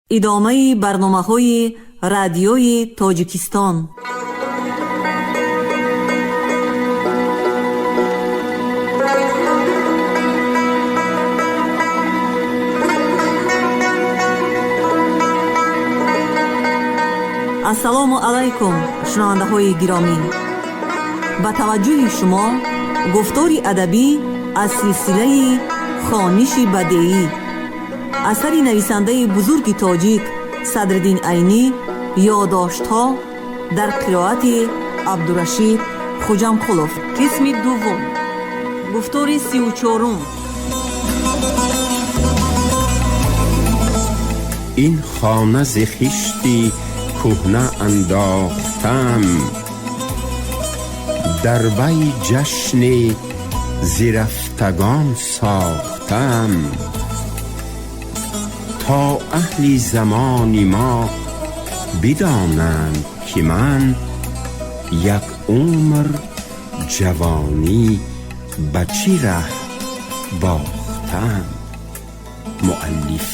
Идомаи барномаҳои Радиои Тоҷикистон. Ассалому алайкум, шунавандаҳои гиромӣ. Ба таваҷҷӯҳи шумо гуфтори адабӣ аз силсилаи «Хониши бадеӣ», асари нависандаи бузурги тоҷик Садриддин Айнӣ, «Ёдоштҳо» дар қироати Абдурашид Хуҷамқулов. Қисми дуввум, гуфтори 34-ум. Ин хона зи хишти кӯҳна андохтам, дар вай ҷашни зирафтагон сохтам, то аҳли замони мо бидонанд, ки ман як умр ҷавонӣ ба чӣ раҳ бохтам. Муаллиф.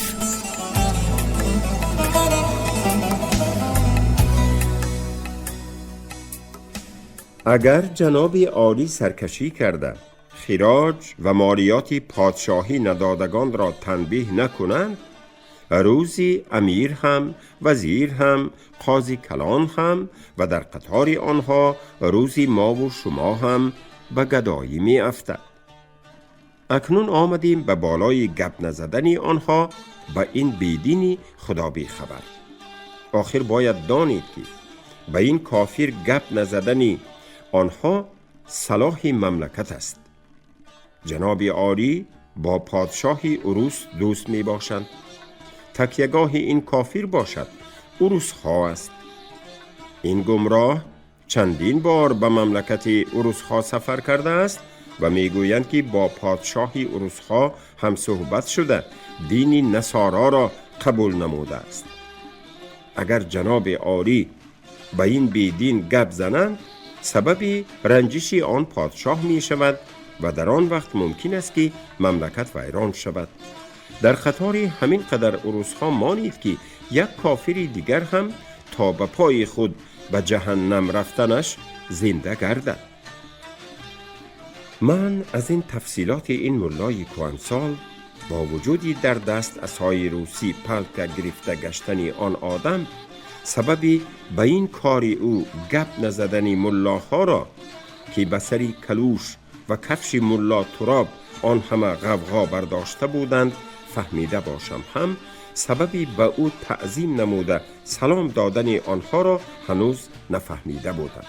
Агар ҷаноби олӣ саркашӣ карда, хироҷ ва молиёти подшоҳӣ надодагонро танбеҳ накунанд, рӯзи амир ҳам, вазир ҳам, қози калон ҳам ва дар қатори онҳо рӯзи мову шумо ҳам ба гадоӣ меафтад. Акнун омадем ба болои гап назадани онҳо ба ин бедини худо бехабар. Охир бояд донед, ки ба ин кофир гап назадани онҳо салоҳи мамлакат аст. Ҷаноби олӣ бо подшоҳи урус дӯст мебошанд. Такягоҳи ин кофир бошад урусҳо аст. Ин гумроҳ чандин бор ба мамлакати урусҳо сафар кардааст ва мегӯянд, ки бо подшоҳи урусҳо ҳамсӯҳбат шуда, дини насороро қабул намудааст. Агар ҷаноби олӣ ба ин бедин гап зананд, сабаби ранҷиши он подшоҳ мешавад ва дар он вақт мумкин аст, ки мамлакат вайрон шавад. Дар қатори ҳамин қадар урусҳо монед, ки як кофири дигар ҳам то ба пои худ ба ҷаҳаннам рафтанаш зинда гардад. Ман аз ин тафсилоти ин муллои кӯҳансол, бо вуҷуди дар даст асои русӣ палка гирифта гаштани он одам, сабаби ба ин кори ӯ гап назадани муллоҳоро, ки ба сари калӯш ва кафши мулло Туроб он ҳама ғавғо бардошта буданд, фаҳмида бошам ҳам, сабаби ба ӯ таъзим намуда салом додани онҳоро ҳанӯз нафаҳмида будам.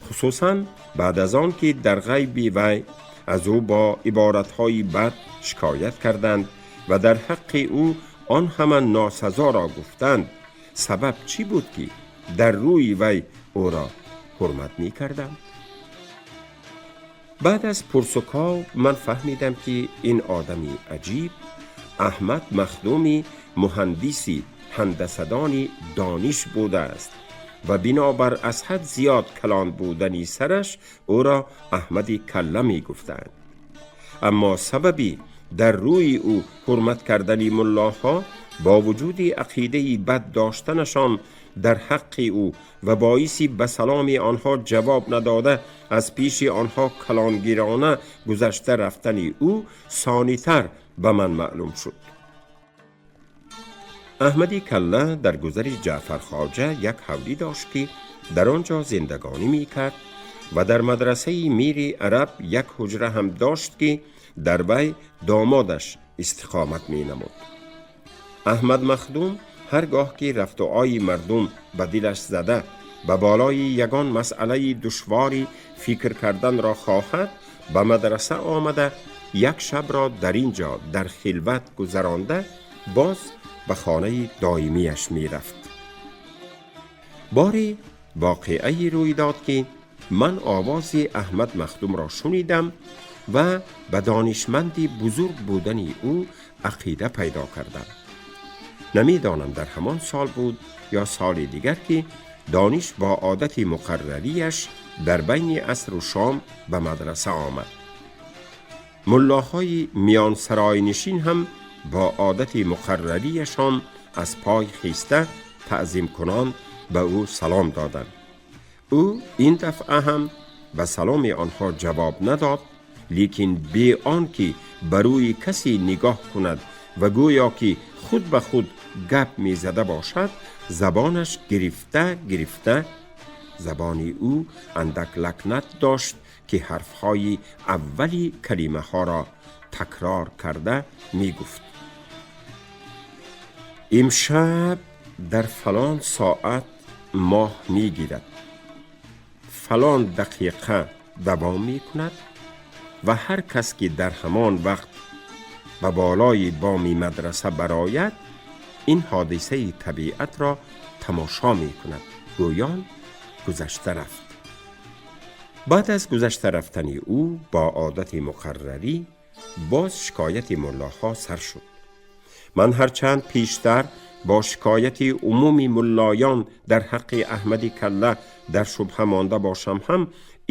Хусусан баъд аз он ки дар ғайби вай аз ӯ бо иборатҳои бад шикоят карданд ва дар ҳаққи ӯ он ҳама носазоро гуфтанд, сабаб чӣ буд, ки дар рӯи вай ӯро ҳурмат мекарданд? Баъд аз пурсуков ман фаҳмидам, ки ин одами аҷиб Аҳмад Махдуми муҳандиси ҳандасадони дониш будааст ва бинобар аз ҳад зиёд калон будани сараш ӯро Аҳмади Калла мегуфтанд. Аммо сабаби дар рӯи ӯ ҳурмат кардани муллоҳо, бо вуҷуди ақидаи бад доштанашон дар ҳаққи ӯ ва боиси ба саломи онҳо ҷавоб надода, аз пеши онҳо калонгирона гузашта рафтани ӯ сонитар ба ман маълум шуд. Аҳмади Калла дар гузари Ҷаъфархоҷа як ҳавлӣ дошт, ки дар он ҷо зиндагонӣ мекард ва дар мадрасаи мири араб як ҳуҷра ҳам дошт, ки дар вай домодаш истиқомат менамуд. Аҳмад Махдум ҳар гоҳ ки рафтуои мардум ба дилаш зада, ба болои ягон масъалаи душвори фикр карданро хоҳад, ба мадраса омада, як шабро дар ин ҷо дар хилват гузаронда, боз ба хонаи доимияш мерафт. Боре воқеае рӯй дод, ки ман овози Аҳмад Махдумро шунидам ва ба донишманди бузург будани ӯ ақида пайдо кардам. Намедонам, дар ҳамон сол буд ё соли дигар, ки дониш бо одати муқаррарияш дар байни асру шом ба мадраса омад. Муллоҳои миёнсароинишин ҳам бо одати муқаррарияшон аз пой хеста таъзим кунон ба ӯ салом доданд. Ӯ ин дафъа ҳам ба саломи онҳо ҷавоб надод, лекин бе он ки ба рӯи касе нигоҳ кунад ва гӯё ки худ ба худ гап мезада бошад, забонаш гирифта гирифта, забони ӯ андак лакнат дошт ки ҳарфҳои аввали калимаҳоро такрор карда мегуфт: имшаб дар фалон соат моҳ мегирад, фалон дақиқа давом мекунад ва ҳар кас ки дар ҳамон вақт ба болои боми мадраса барояд, ин ҳодисаи табиатро тамошо мекунад. Гӯён гузашта рафт. Баъд аз гузашта рафтани ӯ бо одати муқаррарӣ боз шикояти муллоҳо сар шуд. Ман ҳарчанд пештар бо шикояти умуми муллоён дар ҳаққи Аҳмади Калла дар шубҳа монда бошам ҳам,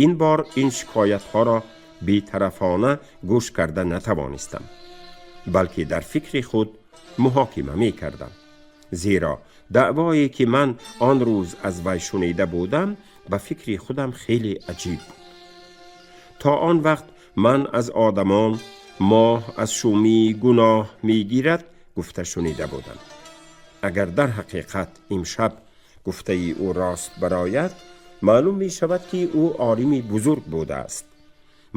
ин бор ин шикоятҳоро бетарафона гӯш карда натавонистам, балки дар фикри худ муҳокима мекардам, зеро даъвое ки ман он рӯз аз вай шунида будам, ба фикри худам хеле аҷиб буд. То он вақт ман аз одамон моҳ аз шумии гуноҳ мегирад гуфта шунида будам. Агар дар ҳақиқат имшаб гуфтаи ӯ рост барояд, маълум мешавад ки ӯ олими бузург будааст.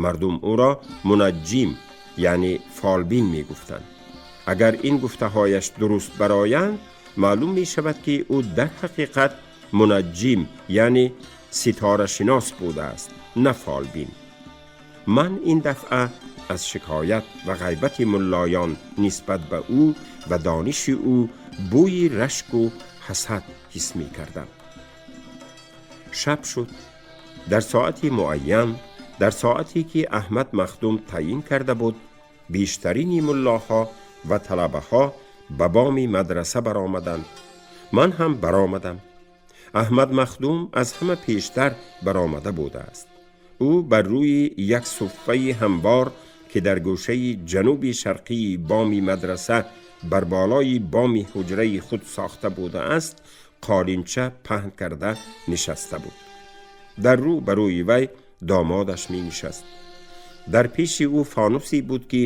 Мардум ӯро мунаҷҷим, яъне фолбин мегуфтанд. Агар ин гуфтаҳояш дуруст бароянд, маълум мешавад ки ӯ дар ҳақиқат мунаҷҷим, яъне ситорашинос будааст, на фолбин. Ман ин дафъа аз шикоят ва ғайбати муллоён нисбат ба ӯ ва дониши ӯ бӯи рашку ҳасад ҳис мекардам. Шаб шуд. Дар соати муайян, дар соате ки Аҳмад Махдум таъйин карда буд, бештарини муллоҳо ва талабаҳо ба боми мадраса баромаданд. Ман ҳам баромадам. Аҳмад Махдум аз ҳама пештар баромада будааст. Ӯ бар рӯи як суффаи ҳамвор, ки дар гӯшаи ҷануби шарқии боми мадраса бар болои боми ҳуҷраи худ сохта будааст, қолинча паҳн карда нишаста буд. Дар рӯ ба рӯи вай домодаш менишаст. Дар пеши ӯ фонусе буд, ки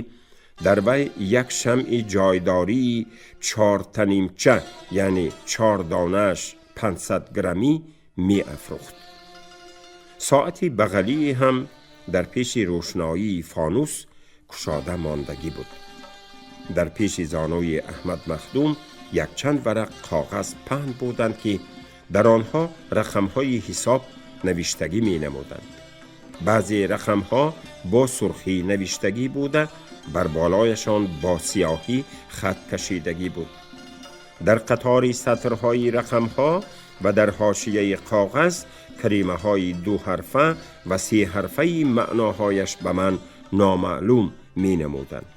дар вай як шамъи ҷойдории чортанимча, яъне чор донааш 500 граммӣ, меафрӯхт. Соати бағалие ҳам дар пеши рӯшноии фонус кушода мондагӣ буд. Дар пеши зонуи Аҳмад Махдум якчанд варақ коғаз паҳн буданд, ки дар онҳо рақамҳои ҳисоб навиштагӣ менамуданд. Баъзе рақамҳо бо сурхӣ навиштагӣ буда, бар болояшон бо сиёҳӣ хат кашидагӣ буд. Дар қатори сатрҳои рақамҳо ва дар ҳошияи коғаз калимаҳои дуҳарфа ва сеҳарфаи маъноҳояш ба ман номаълум менамуданд.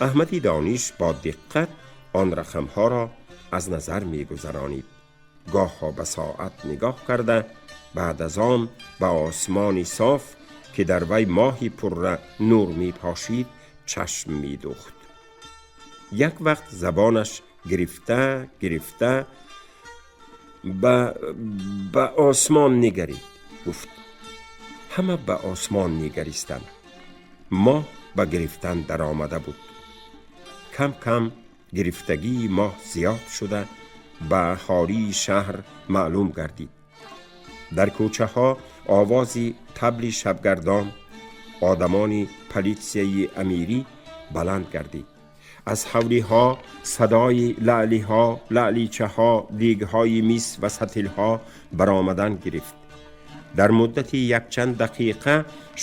Аҳмади Дониш бо диққат он рақамҳоро аз назар мегузаронид, гоҳҳо ба соат нигоҳ карда, баъд аз он ба осмони соф, ки дар вай моҳи пурра нур мепошид, чашм медухт. Як вақт забонаш гирифта гирифта ба осмон нигарид гуфт. Ҳама ба осмон нигаристанд. Моҳ ба гирифтан даромада буд. Кам кам гирифтагии моҳ зиёд шуда, ба аҳолии шаҳр маълум гардид. Дар кӯчаҳо овози табли шабгардон, одамони политсияи амирӣ баланд гардид. Аз ҳавлиҳо садои лаълиҳо, лаъличаҳо, дегҳои мис ва сатилҳо баромадан гирифт. Дар муддати якчанд дақиқа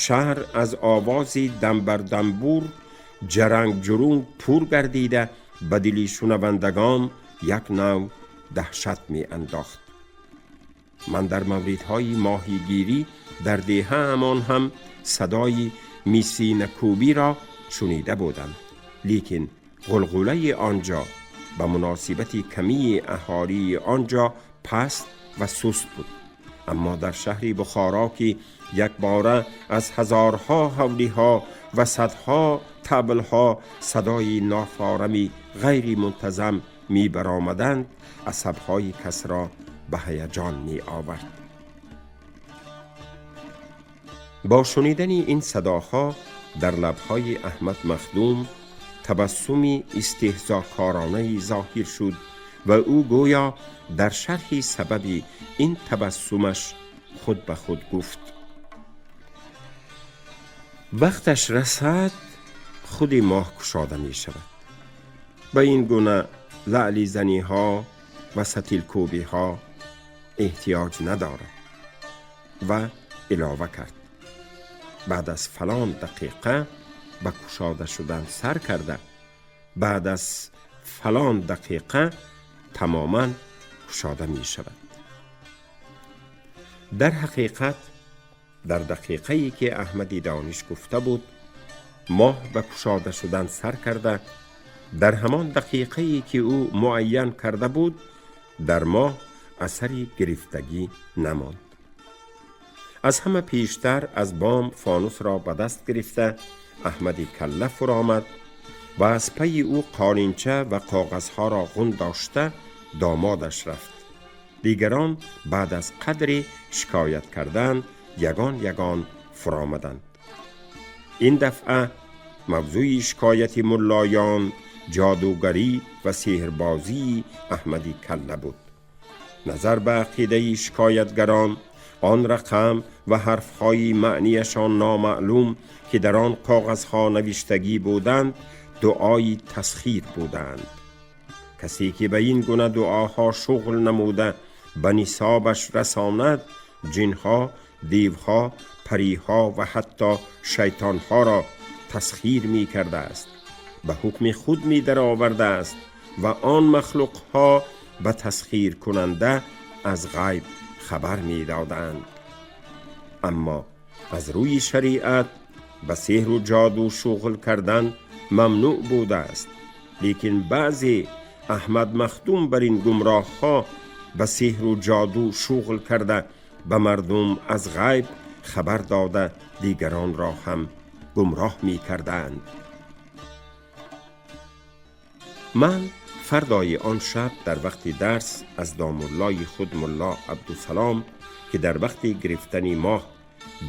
шаҳр аз овози дамбардамбур, ҷарангҷурунг пур гардида, ба дили шунавандагон як нав даҳшат меандохт. Ман дар мавридҳои моҳигирӣ дар деҳаамон ҳам садои мисинакӯбиро шунида будам, лекин ғулғулаи он ҷо ба муносибати камии аҳолии он ҷо паст ва суст буд. Аммо дар шаҳри Бухоро, ки якбора аз ҳазорҳо ҳавлиҳо ва садҳо таблҳо садои нофорами ғайримунтазам میبرآمدند عصبهای کس را به هیجان می آورد. با شنیدن این صداها در لبهای احمد مخدوم تبسمی استهزاکارانه ظاهر شد و او گویا در شرح سبب این تبسمش خود به خود گفت: وقتش رسد خود ماه کشاده می شود. به این گونه لعلی زنی ها و ستیل کوبی ها احتیاج ندارد. و علاوه کرد: بعد از فلان دقیقه به کشاده شدن سر کرده، بعد از فلان دقیقه تماما کشاده می شود. در حقیقت در دقیقه ای که احمد دانش گفته بود ماه به کشاده شدن سر کرده، در همان دقیقه ای که او معین کرده بود در ماه اثری گرفتگی نماند. از همه پیشتر از بام فانوس را به دست گرفته احمد کله فرآمد و از پی او قالینچه و کاغذها را غن داشته دامادش رفت. دیگران بعد از قدری شکایت کردن یگان یگان فرآمدند. این دفعه موضوع شکایت ملایان جادوگری و سحربازی احمد کله بود. نظر به عقیده شکایتگران آن رقم و حرفهای معنیشان نامعلوم که در آن کاغذها نوشتگی بودند دعای تسخیر بودند. کسی که به این گونه دعاها شغل نموده به نصابش رساند، جنها، دیوها، پریها و حتی شیطانها را تسخیر می کرده است، به حکم خود می در آورده است و آن مخلوقها به تسخیر کننده از غیب خبر می دادند. اما از روی شریعت به سحر و جادو شغل کردن ممنوع بوده است. لیکن بعضی احمد مخدوم بر این گمراه ها به سحر و جادو شغل کرده به مردم از غیب خبر داده دیگران را هم گمراه می کردند. من فردای آن شب در وقت درس از دامولای خود ملا عبدالسلام که در وقت گرفتن ماه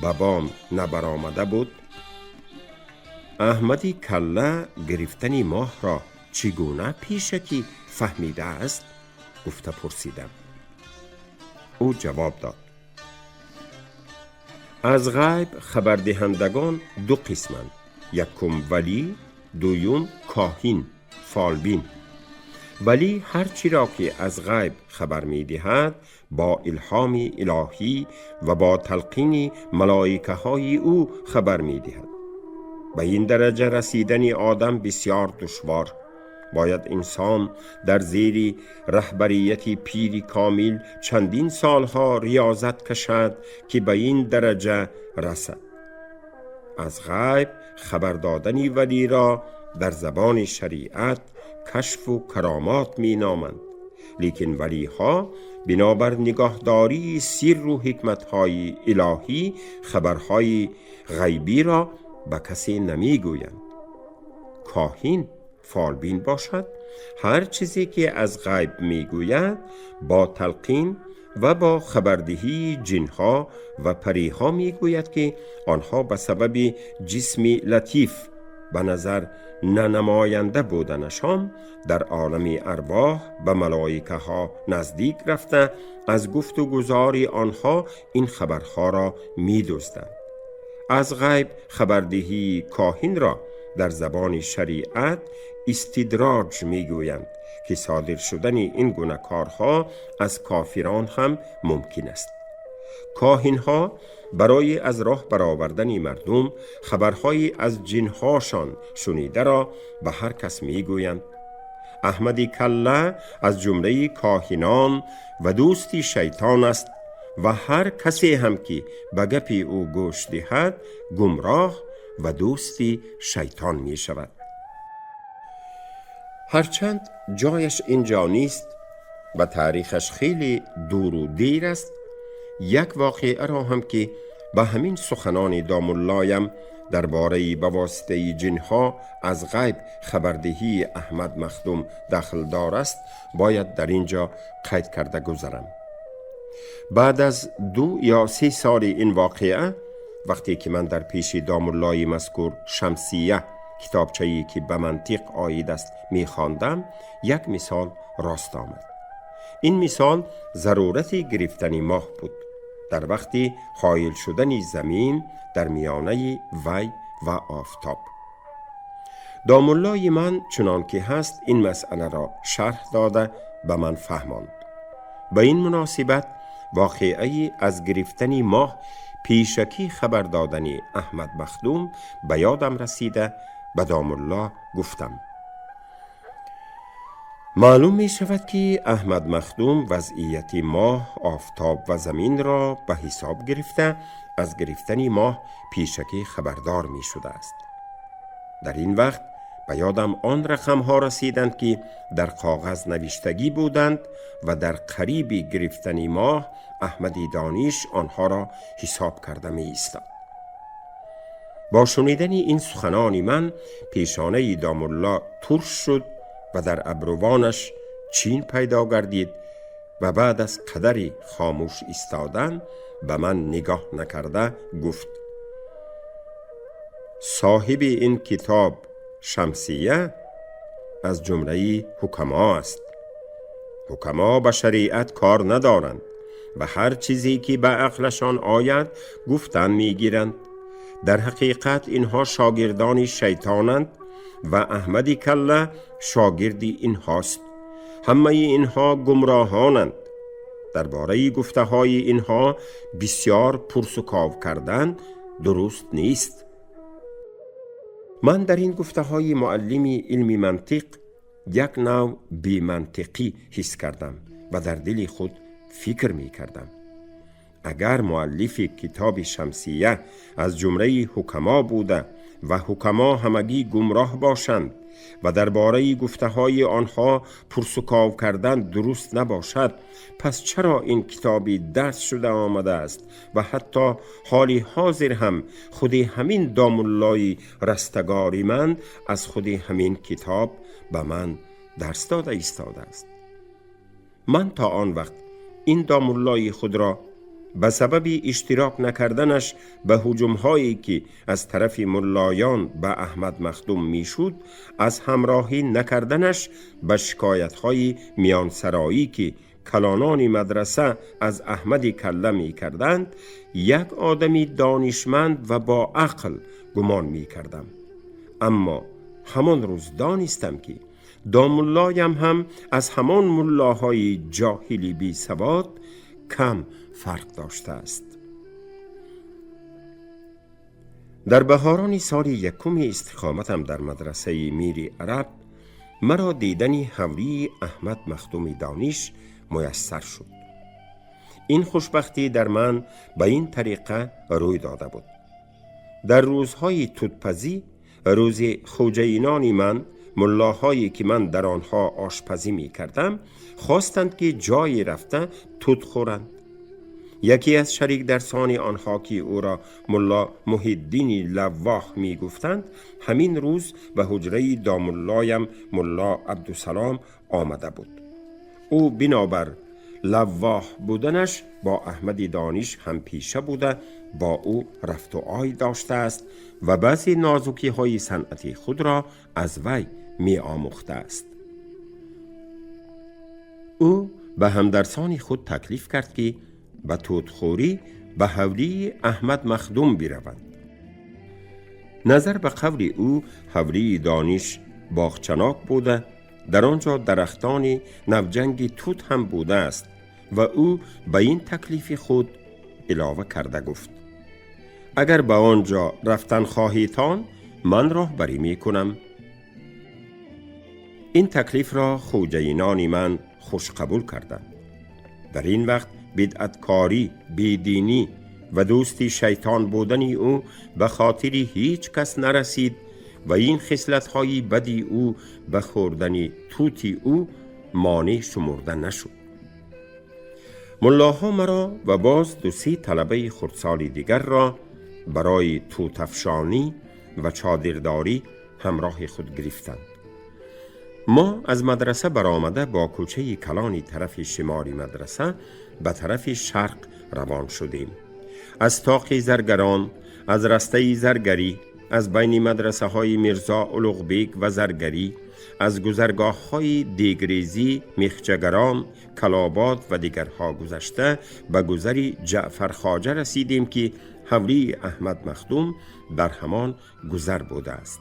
به بام نبرآمده بود، احمد کله گرفتن ماه را چگونه پیشکی فهمیده است گفته پرسیدم. او جواب داد: از غیب خبردهندگان دو قسمند، یکم ولی، دویم کاهین فالبین. ولی هر چی را که از غیب خبر می دهد با الهام الهی و با تلقین ملائکه های او خبر می دهد. به این درجه رسیدن آدم بسیار دشوار. باید انسان در زیر رهبریت پیر کامل چندین سالها ریاضت کشد که به این درجه رسد. از غیب خبر دادن ولی را در زبان شریعت کشف و کرامات می نامند. لیکن ولیها بنابر نگاهداری سر و حکمتهای الهی خبرهای غیبی را به کسی نمی گویند. کاهین فالبین باشد هر چیزی که از غیب می گوید با تلقین و با خبردهی جنها و پریها می گوید که آنها به سبب جسم لطیف به نظر ننماینده بودنشان در عالم ارواح به ملائکه ها نزدیک رفته از گفت و گزار آنها این خبرها را می دزدند. از غیب خبردهی کاهین را در زبان شریعت استدراج می گویند که صادر شدن این گونه کارها از کافران هم ممکن است. کاهین ها برای از راه برآوردن مردم خبرهای از جنهاشان شنیده را به هر کس می گویند. احمد کله از جمله کاهنان و دوستی شیطان است و هر کسی هم که به گپ او گوش دهد گمراه و دوستی شیطان می شود. هرچند جایش اینجا نیست و تاریخش خیلی دور و دیر است، یک واقعه را هم که به همین سخنان دامولایم дар бораи ба воситаи ҷинҳо аз ғайб хабардиҳии Аҳмад Махдум дахлдор аст, бояд дар ин ҷо қайд карда гузарам. Баъд аз 2 ё 3 соли ин воқеа, вақте ки ман дар пеши домуллои мазкур Шамсия, китобчае ки ба мантиқ оид аст, мехондам, як мисол рост омад. Ин мисол зарурати гирифтани моҳ буд дар вақти ҳоил шудани замин дар миёнаи вай ва офтоб. Домуллои ман чунон ки ҳаст ин масъаларо шарҳ дода ба ман фаҳмонд. Ба ин муносибат воқеаи аз гирифтани моҳ пешакӣ хабар додани Аҳмад Махдум ба ёдам расида, ба домулло гуфтам: маълум мешавад, ки Аҳмад Махдум вазъияти моҳ, офтоб ва заминро ба ҳисоб гирифта, аз гирифтани моҳ пешакӣ хабардор мешудааст. Дар ин вақт ба ёдам он рақамҳо расиданд, ки дар коғаз навиштагӣ буданд ва дар қариби гирифтани моҳ Аҳмади Дониш онҳоро ҳисоб карда меистод. Бо шунидани ин суханони ман пешонаи домулло турш шуд ва дар абрувонаш чин пайдо гардид ва баъд аз қадари хомӯш истодан ба ман нигоҳ накарда гуфт: соҳиби ин китоб Шамсия аз ҷумлаи ҳукамо аст. Ҳукамо ба шариат кор надоранд ва ҳар чизе ки ба ақлашон ояд, гуфтан мегиранд. Дар ҳақиқат инҳо шогирдони шайтонанд ва Аҳмади Калла шогирди инҳост. Ҳамаи инҳо гумроҳонанд. Дар бораи гуфтаҳои инҳо бисёр пурсуков кардан дуруст нест. Ман дар ин гуфтаҳои муаллими илми мантиқ як нав бемантиқӣ ҳис кардам ва дар дили худ фикр мекардам: агар муаллифи китоби Шамсия аз ҷумлаи ҳукамо буда ва ҳукамо ҳамагӣ гумроҳ бошанд ва дар бораи гуфтаҳои онҳо пурсуков кардан дуруст набошад, пас чаро ин китоби дарс шуда омадааст ва ҳатто ҳоли ҳозир ҳам худи ҳамин домуллои растагори ман аз худи ҳамин китоб ба ман дарс дода истодааст? Ман то он вақт ин домуллои худро ба сабаби иштирок накарданаш ба ҳуҷумҳое ки аз тарафи муллоён ба Аҳмад Махдум мешуд, аз ҳамроҳӣ накарданаш ба шикоятҳои миёнсароӣ ки калонони мадраса аз Аҳмади Калла мекарданд, як одами донишманд ва бо ақл гумон мекардам. Аммо ҳамон рӯз донистам, ки домуллоям ҳам аз ҳамон муллоҳои ҷоҳили бесавод кам фарқ доштааст. Дар баҳорони соли якуми истиқоматам дар мадрасаи Мири Араб маро дидани ҳавлии Аҳмад Махдуми Дониш муяссар шуд. Ин хушбахтӣ дар ман ба ин тариқа рӯй дода буд. Дар рӯзҳои тутпазӣ рӯзи хоҷаинони ман, муллоҳое ки ман дар онҳо ошпазӣ мекардам, хостанд, ки ҷое рафта тут хӯранд. Яке аз шарикдарсони онҳо, ки ӯро мулло Муҳиддини Лаввоҳ мегуфтанд, ҳамин рӯз ба ҳуҷраи домуллоям мулло Абдусалом омада буд. Ӯ бинобар лаввоҳ буданаш бо Аҳмади Дониш ҳампеша буда, бо ӯ рафту ой доштааст ва баъзе нозукиҳои санъати худро аз вай меомӯхтааст. Ӯ ба ҳамдарсони худ таклиф кард, ки ба тутхӯрӣ ба ҳавлии Аҳмад Махдум бираванд. Назар ба қавли ӯ, ҳавлии Дониш боғчанок буда, дар он ҷо дарахтони навҷанги тут ҳам будааст ва ӯ ба ин таклифи худ илова карда гуфт: агар ба он ҷо рафтан хоҳитон, ман роҳбарӣ мекунам. Ин таклифро хоҷаинони ман хушқабул карданд. Дар ин вақт бидъаткорӣ, бединӣ ва дӯсти шайтон будани ӯ ба хотири ҳеҷ кас нарасид ва ин хислатҳои бади ӯ ба хӯрдани тути ӯ монеъ шумурда нашуд. Муллоҳо маро ва боз ду-се талабаи хурдсоли дигарро барои тутафшонӣ ва чодирдорӣ ҳамроҳи худ гирифтанд. Мо аз мадраса баромада бо кӯчаи калони тарафи шимоли мадраса ба тарафи шарқ равон шудем. Аз тоқи заргарон, аз растаи заргарӣ, аз байни мадрасаҳои Мирзо Улуғбек ва заргарӣ, аз гузаргоҳҳои дегрезӣ, мехчагарон, Калобод ва дигарҳо гузашта ба гузари Ҷаъфархоҷа расидем, ки ҳавлии Аҳмад Махдум дар ҳамон гузар будааст.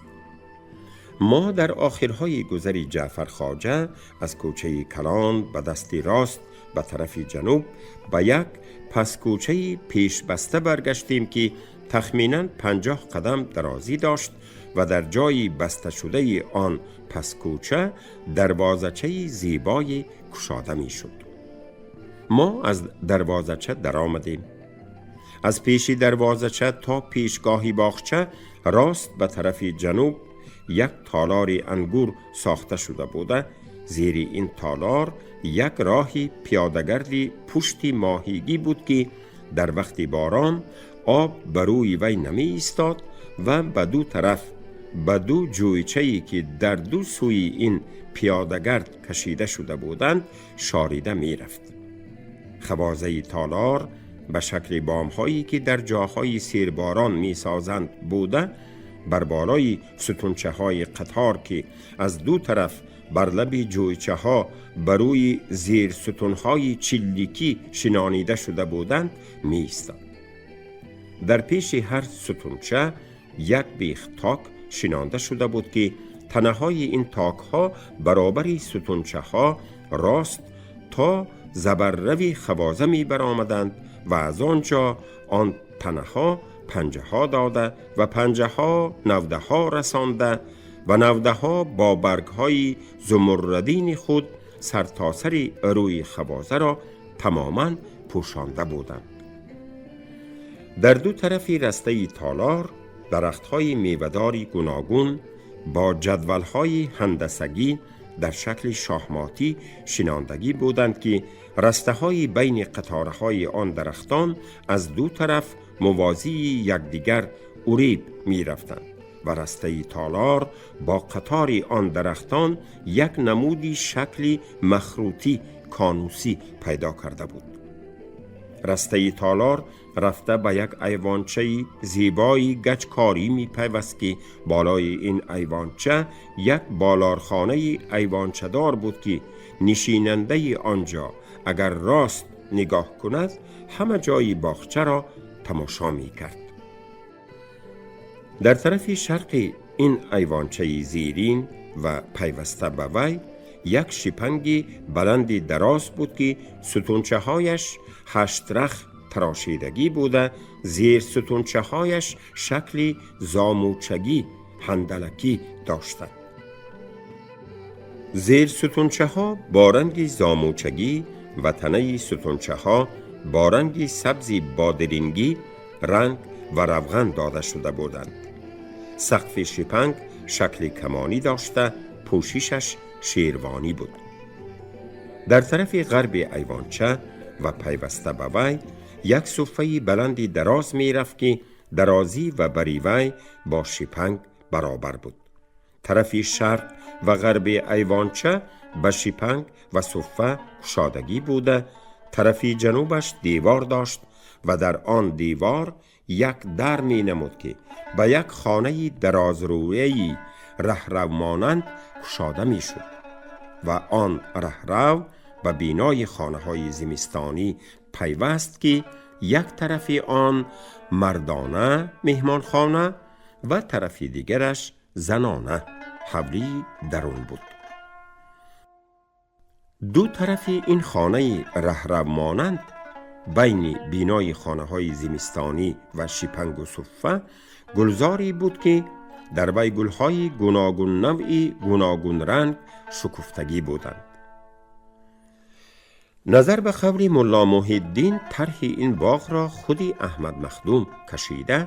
Мо дар охирҳои гузари Ҷаъфархоҷа аз кӯчаи калон ба дасти рост ба тарафи ҷануб ба як паскӯчаи пешбаста баргаштем, ки тахминан 50 қадам дарозӣ дошт ва дар ҷои басташудаи он паскӯча дарвозачаи зебое кушода мешуд. Мо аз дарвозача даромадем. Аз пеши дарвозача то пешгоҳи боғча рост ба тарафи ҷануб як толори ангур сохта шуда буда, зери ин толор як роҳи пиёдагарди пушти моҳигӣ буд, ки дар вақти борон об ба рӯи вай намеистод ва ба ду тараф ба ду ҷӯйчае, ки дар ду сӯи ин пиёдагард кашида шуда буданд, шорида мерафт. Хавозаи толор ба шакли бомҳое, ки дар ҷоҳои серборон месозанд, буда, бар болои сутунчаҳои қатор, ки аз ду тараф бар лаби ҷӯйчаҳо ба рӯи зерсутунҳои чилликӣ шинонида шуда буданд, меистод. Дар пеши ҳар сутунча як бех ток шинонда шуда буд, ки танаҳои ин токҳо баробари сутунчаҳо рост то забаррави хавоза мебаромаданд ва аз он ҷо он танаҳо панҷаҳо дода ва панҷаҳо навдаҳо расонда ва навдаҳо бо баргҳои зумуррадини худ сартосари рӯи хавозаро тамоман пӯшонда буданд. Дар ду тарафи растаи толор дарахтҳои мевадори гуногун бо ҷадвалҳои ҳандасагӣ дар шакли шоҳмотӣ шинондагӣ буданд, ки растаҳои байни қатораҳои он дарахтон аз ду тараф мувозии якдигар уреб мерафтанд ва растаи толор бо қатори он дарахтон як намуди шакли махрутӣ конусӣ пайдо карда буд. Растаи толор рафта ба як айвончаи зебои гачкорӣ мепайваст, ки болои ин айвонча як болорхонаи айвончадор буд, ки нишинандаи он ҷо агар рост нигоҳ кунад, ҳама ҷои боғчаро тамошо мекард. Дар тарафи шарқи ин айвончаи зерин ва пайваста ба вай як шипанги баланди дароз буд, ки сутунчаҳояш ҳаштрах тарошидагӣ буда, зер сутунчаҳояш шакли зомучагӣ ҳандалакӣ доштанд. Зер сутунчаҳо бо ранги зомучагӣ ва танаи сутунчаҳо бо ранги сабзи бодирингӣ ранг ва равған дода шуда буданд. Сақфи шипанг шакли камонӣ дошта, пӯшишаш шервонӣ буд. Дар тарафи ғарби айвонча ва пайваста ба вай як суффаи баланди дароз мерафт, ки дарозӣ ва бари вай бо шипанг баробар буд. Тарафи шарқ ва ғарби айвонча ба шипанг ва суффа кушодагӣ буда, тарафи ҷанубаш девор дошт ва дар он девор як дар менамуд, ки ба як хонаи дарозрӯяи раҳравмонанд кушода мешуд ва он раҳрав ба бинои хонаҳои зимистонӣ пайваст, ки як тарафи он мардона меҳмонхона ва тарафи дигараш занона ҳавлии дарун буд. Ду тарафи ин хонаи раҳравмонанд байни бинои хонаҳои зимистонӣ ва шипангу суффа гулзоре буд, ки дар вай гулҳои гуногуннавъи гуногунранг шукуфтагӣ буданд. Назар ба қавли Мулло Муҳиддин, тарҳи ин боғро худи Аҳмад Махдум кашида,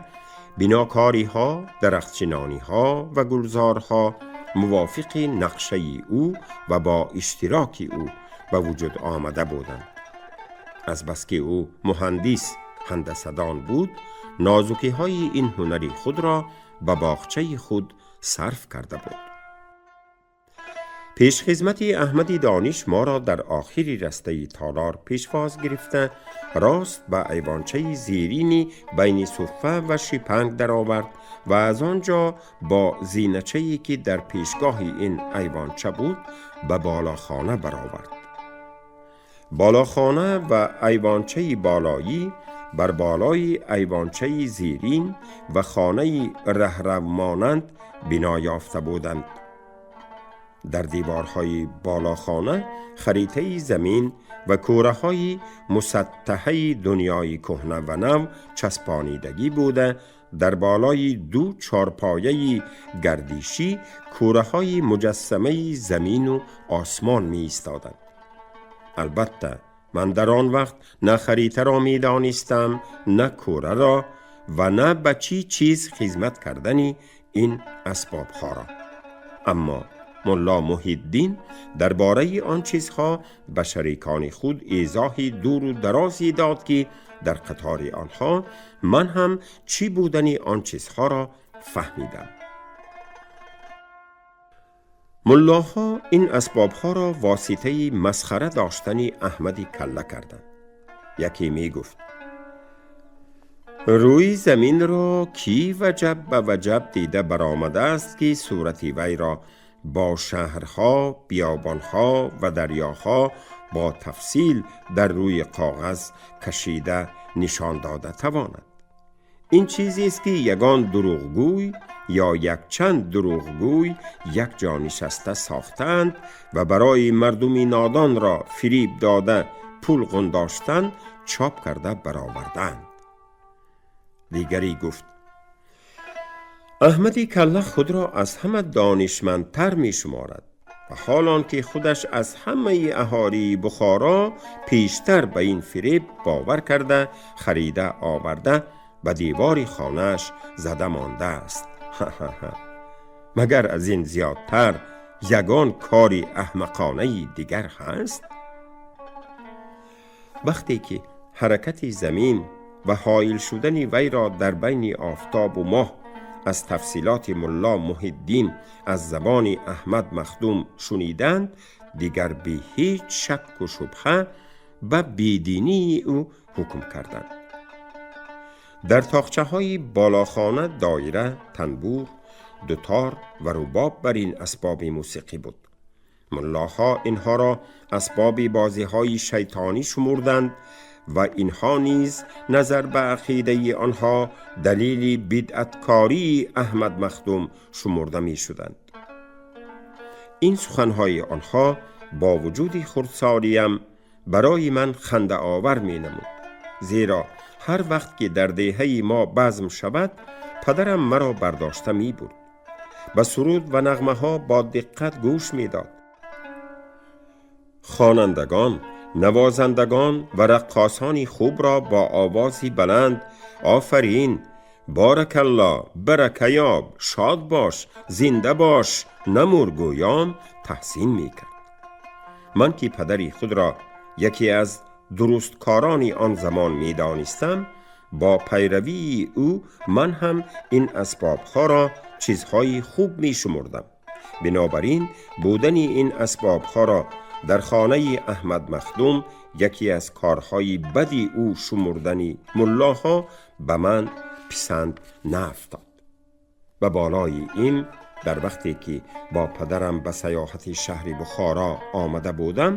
бинокориҳо, дарахтшинониҳо ва гулзорҳо мувофиқи нақшаи ӯ ва бо иштироки ӯ ба вуҷуд омада буданд. Азбаски ӯ муҳандис ҳандасадон буд, нозукиҳои ин ҳунари худро ба боғчаи худ сарф карда буд. Пешхизмати Аҳмади Дониш моро дар охири растаи толор пешвоз гирифта, рост ба айвончаи зерини байни суффа ва шипанг даровард ва аз он ҷо бо зиначае ки дар пешгоҳи ин айвонча буд ба балохона баровард. Балохона ва айвончаи болоӣ бар болои айвончаи зерин ва хонаи раҳравмонанд бино ёфта буданд. Дар деворҳои балохона харитаи замин ва кӯраҳои мусаттаҳаи дунёи кӯҳна ва нав часпонидагӣ буда, дар болои ду чорпояи гардишӣ кӯраҳои муҷассамаи замину осмон меистоданд. Албатта, ман дар он вақт на харитаро медонистам, на кӯраро ва на ба чӣ чиз хизмат кардани ин асбобҳоро. Аммо мулло Муҳиддин дар бораи он чизҳо ба шарикони худ эзоҳи дуру дарозе дод, ки дар қатори онҳо ман ҳам чӣ будани он чизҳоро фаҳмидам. Муллоҳо ин асбобҳоро воситаи масхара доштани Аҳмади Калла карданд. Яке мегуфт: рӯи заминро кӣ ваҷаб ба ваҷаб дида баромадааст, ки сурати вайро бо шаҳрҳо, биёбонҳо ва дарёҳо бо тафсил дар рӯи коғаз кашида нишон дода тавонад. Ин чизест, ки ягон дурӯғгӯй ё якчанд дурӯғгӯй якҷо нишаста сохтаанд ва барои мардуми нодонро фириб дода пул ғундоштан чоп карда баровардаанд. Дигарӣ гуфт: Аҳмади Калла худро аз ҳама донишмандтар мешуморад ва ҳол он ки худаш аз ҳамаи аҳолии Бухоро пештар ба ин фиреб бовар карда, харида оварда ба девори хонааш зада мондааст. Ҳа-ҳа-ҳа. Магар аз ин зиёдтар ягон кори аҳмақонаи дигар ҳаст? Вақте ки ҳаракати замин ва ҳоил шудани вайро дар байни офтобу моҳ аз тафсилоти мулло Муҳиддин аз забони Аҳмад Махдум шуниданд, дигар бе ҳеҷ шакку шубҳа ба бединии ӯ ҳукм карданд. Дар тоқчаҳои балохона доира, танбур, дутор ва рубоб бар ин асбоби мусиқӣ буд. Муллоҳо инҳоро асбоби бозиҳои шайтонӣ шумурданд ва инҳо низ назар ба ақидаи онҳо далели бидъаткории Аҳмад Махдум шумурда мешуданд. Ин суханҳои онҳо бо вуҷуди хурдсолиям барои ман хандаовар менамуд, зеро ҳар вақт ки дар деҳаи мо базм шавад, падарам маро бардошта мебурд. Ба суруд ва нағмаҳо бо диққат гӯш медод. Хонандагон, навозандагон ва раққосони хубро бо овози баланд офарин, боракалло, баракаёб, шод бош, зинда бош, намур гӯён таҳсин мекард. Ман ки падари худро яке аз дурусткорони он замон медонистам, бо пайравии ӯ ман ҳам ин асбобҳоро чизҳои хуб мешумурдам. Бинобар ин будани ин асбобҳоро дар хонаи Аҳмад Махдум яке аз корҳои бади ӯ шумурдани муллоҳо ба ман писанд наафтод. Ба болои ин дар вақте ки бо падарам ба саёҳати шаҳри Бухоро омада будам,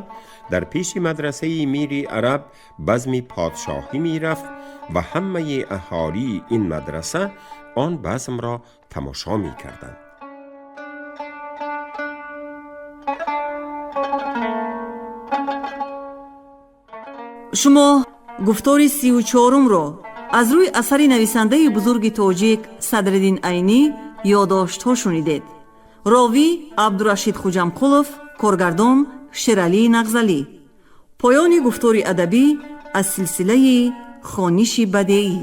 дар пеши мадрасаи Мири Араб базми подшоҳӣ мерафт ва ҳамаи аҳолии ин мадраса он базмро тамошо мекарданд. Шумо гуфтори 34-умро аз рӯи асари нависандаи бузурги тоҷик Садриддин Айнӣ ёдоштҳо шунидед. Ровӣ Абдурашид Хуҷамқулов, коргардон Шералӣ Нағзалӣ. Поёни гуфтори адабӣ аз силсилаи хониши бадеӣ.